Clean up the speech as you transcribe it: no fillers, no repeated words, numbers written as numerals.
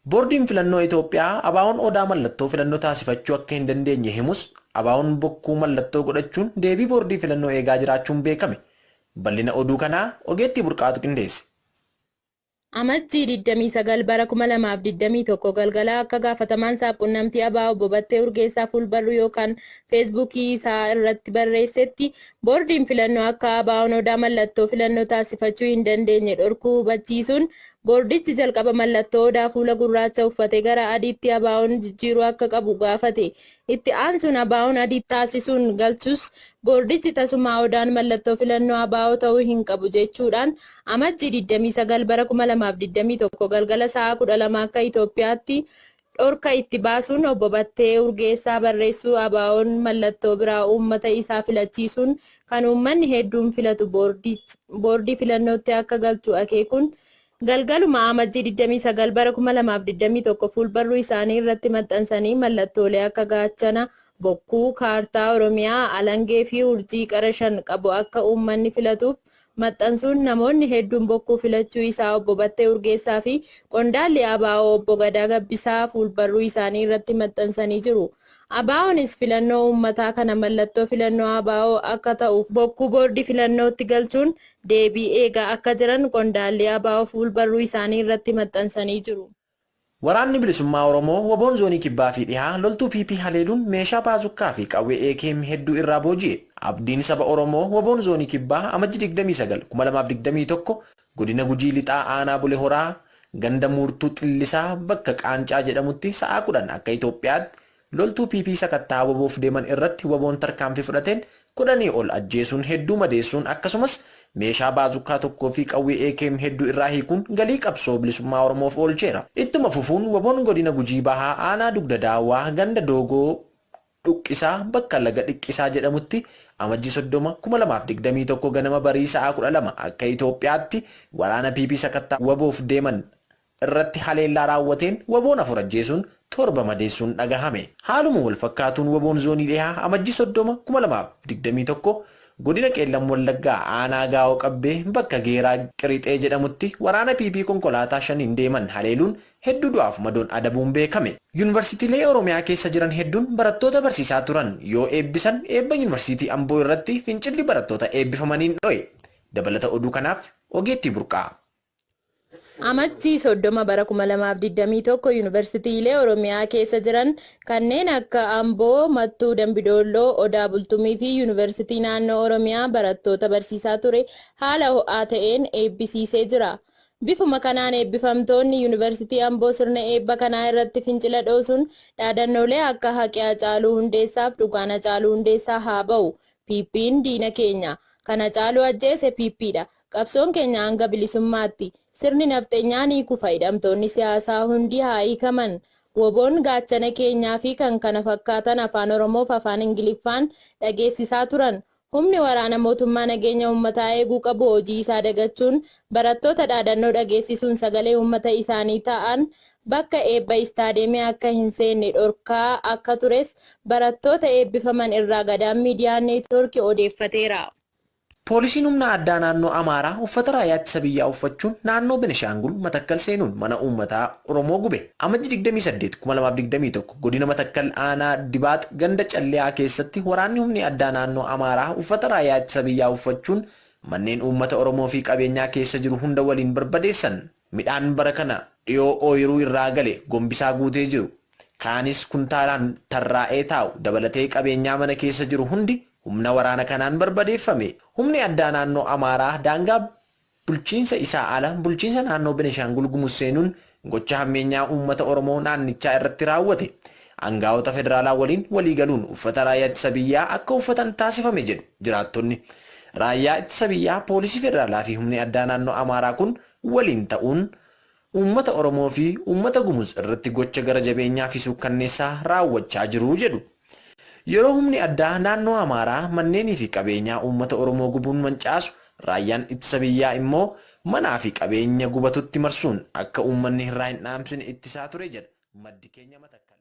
Boordiin Filannoo Itoophiyaa ABOn Odaa mallattoo filannoo taasifachuu akka hin dandeenye himus, ABOn Bokkuu mallattoo godhachuun deebii boordii filannoo eegaa jiraachuun beekame. Bal'ina oduu kanaa Ogeettii Burqaatu qindeesse. Amajjii 29 bara 2021 galgala akka gaafatamaan saabqunnamtii ABO Obbo Battee Urgeessaa fuulbarruu yookaan feesbuukii isaa irratti barreessetti, boordiin filannoo akka ABOn Odaa mallattoo filannoo taasifachuu hin dandeenye dhorkuu hubachiisuun, boordichi jalqaba mallattoo Odaa fuula gurraacha uffate gara adiitti ABOn jijjiiruu akka qabu gaafate. Itti aansuun ABOn adii taasisuun galchus, boordichi tasumaa Odaan mallattoo filannoo ABO ta'uu hin qabu jechuudhaan Amajjii 29 bara 2021 galgala sa'a 12 akka Itoophiyaatti dhorka itti baasuun Obbo Battee Urgeessaa barreessuu ABOn mallattoo biraa uummata isaa filachiisuun kan uummanni hedduun filatu boordii filannootti akka galchu akeekuun galgaluma Amajjii 29 bara 2021 fuulbarruu isaanii irratti maxxansanii mallattoolee akka gaachana, bokkuu, kaartaa Oromiyaa, alangee fi urjii qara shan qabu akka uummanni filatuuf maxxansuun namoonni hedduun bokkuu filachuu isaa Obbo Battee Urgeessaa fi qondaalli ABO Obbo Gadaa Gabbisaa fuulbarruu isaanii irratti maxxansanii jiru. ABOnis filannoo uummataa kana mallattoo filannoo ABO akka ta'uuf bokkuu boordii filannootti galchuun deebii eegaa akka jiran qondaalli ABO fuulbarruu isaanii irratti maxxansanii jiru. Waraanni Bilisummaa Oromoo WBOn Zoonii Kibbaa fi Dhihaa loltuu PP haleeluun meeshaa baazukkaa fi qawwee AKM hedduu irraa booji'e. Abdiin saba Oromoo WBOn Zoonii Kibbaa Amajji 29, 2021 Godina Gujii Lixaa Aanaa Bule Horaa ganda Muurtuu Xillisaa bakka Qaancaa jedhamutti sa'aa 10 akka Itoophiyaatti Loltuu PP sakatta'a WBOf deeman irratti WBOn tarkaanfii fudhateen kudhanii ol ajjeesuun hedduu madeessuun akkasumas meeshaa baazukkaa tokkoo fi qawwee AKM hedduu irraa hiikuun galii qabsoo bilisummaa Oromoof oolcheera. Ittuma fufuun WBOn Godina Gujii Bahaa Aanaa Dugda Daawwaa ganda Doogoo Dhuqqisaa bakka Laga Dhiqqisaa jedhamutti Amajjii 30, 2021 ganama barii sa'a 12 akka Itoophiyaatti waraana PP sakatta'a WBOf deeman irratti haleellaa raawwateen WBOn 4 ajjeesuun 7 madeessuun dhagahame. Haaluma walfakkaatuun WBOn Zoonii Dhihaa Amajjii 30, 2021 Godina Qeellam Wallaggaa Aanaa Gaawoo Qabbee bakka Geeraa Qirixee jedhamutti waraana PP konkolaataa 5n deeman haleeluun hedduu du'aaf madoon adabuun beekame. Yunivarsiitiilee Oromiyaa keessa jiran hedduun barattoota barsiisaa turan yoo eebbisan eebba Yunivarsiitii Amboo irratti fincilli barattoota eebbifamaniin dho'e. Dabalata oduu kanaaf Ogeettii Burqaa. Amajjii 30 bara 2021 Yuunivarsiitiilee Oromiyaa keessa jiran kanneen akka Amboo, Mattuu Dambidoolloo, Odaa Bultumii fi Yuunivarsiitii Naannoo Oromiyaa barattoota barsiisaa ture haala ho'aa ta'een eebbisiisee jira. Bifuma kanaan eebbifamtoonni Yuunivarsiitii Amboo sirna eebba kanaa irratti fincila dhoosuun dhaadannoolee akka Haqi Hacaaluu Hundeessaaf dhugaan Hacaaluu Hundeessaa haa ba'u, PPn diina keenya, kan Hacaaluu ajjeese PPdha, Qabsoon keenya hanga bilisummaatti. Sirni nafxenyaa ni kufa hidhamtoonni siyaasaa hundi haa hiikaman. WBOn gaachana keenyaa fi kkf Afaan Oromoof Afaan Ingiliffaan dhageessisaa turan. Humni waraana mootummaa nageenya uummataa eeguu qabu hojii isaa dagachuun barattoota dhaadannoo dhageessisuun sagalee uummata isaanii ta'an bakka eebba istaadiyeemii akka hin seenne dhorkaa akka tures barattoota eebbifaman irraa Gadaan Miidiyaa Neetwoorki odeeffateera. Poolisiin Humna Addaa Naannoo Amaaraa uffata Raayyaa Ittisa Biyyaa uffachuun naannoo Benishaangul Matakkal seenuun mana uummataa Oromoo gube. Amajji 28, 2021 Godina Matakkal Aanaa Dibaax ganda Calliyaa keessatti waraanni Humni Addaa Naannoo Amaaraa uffata Raayyaa Ittisa Biyyaa uffachuun manneen uummata Oromoo fi qabeenyaa keessa jiru hunda waliin barbadeessan. Midhaan bara kana dhiyoo ooyiruu irraa gale gombisaa guutee jiru, kaanis kuntaalaan tarraa'ee taa'u dabalatee qabeenyaa mana keessa jiru hundi humna waraana kanaan barbadeeffame. Humni addaa naannoo Amaaraa daangaa bulchiinsa isaa ala bulchiinsa naannoo Benishaangul Gumuz seenuun gocha hammeenyaa uummata Oromoo naannichaa irratti raawwate. Angaa'ota federaalaa waliin walii galuun uffata raayyaa ittisa biyyaa akka uffatan taasifame jedhu jiraattonni. Raayyaa ittisa biyyaa, poolisii federaalaa fi humni addaa naannoo Amaaraa kun waliin ta'uun uummata Oromoo fi uummata Gumuz irratti gocha gara jabeenyaa fi suukkanneessaa raawwachaa jiru jedhu. Yeroo humni addaa naannoo Amaaraa manneenii fi qabeenyaa uummata Oromoo gubuun mancaasu, raayyaan ittisa biyyaa immoo manaa fi qabeenya gubatutti marsuun akka uummanni irraa hin dhaamsine ittisaa ture jedha maddi keenya Matakkal.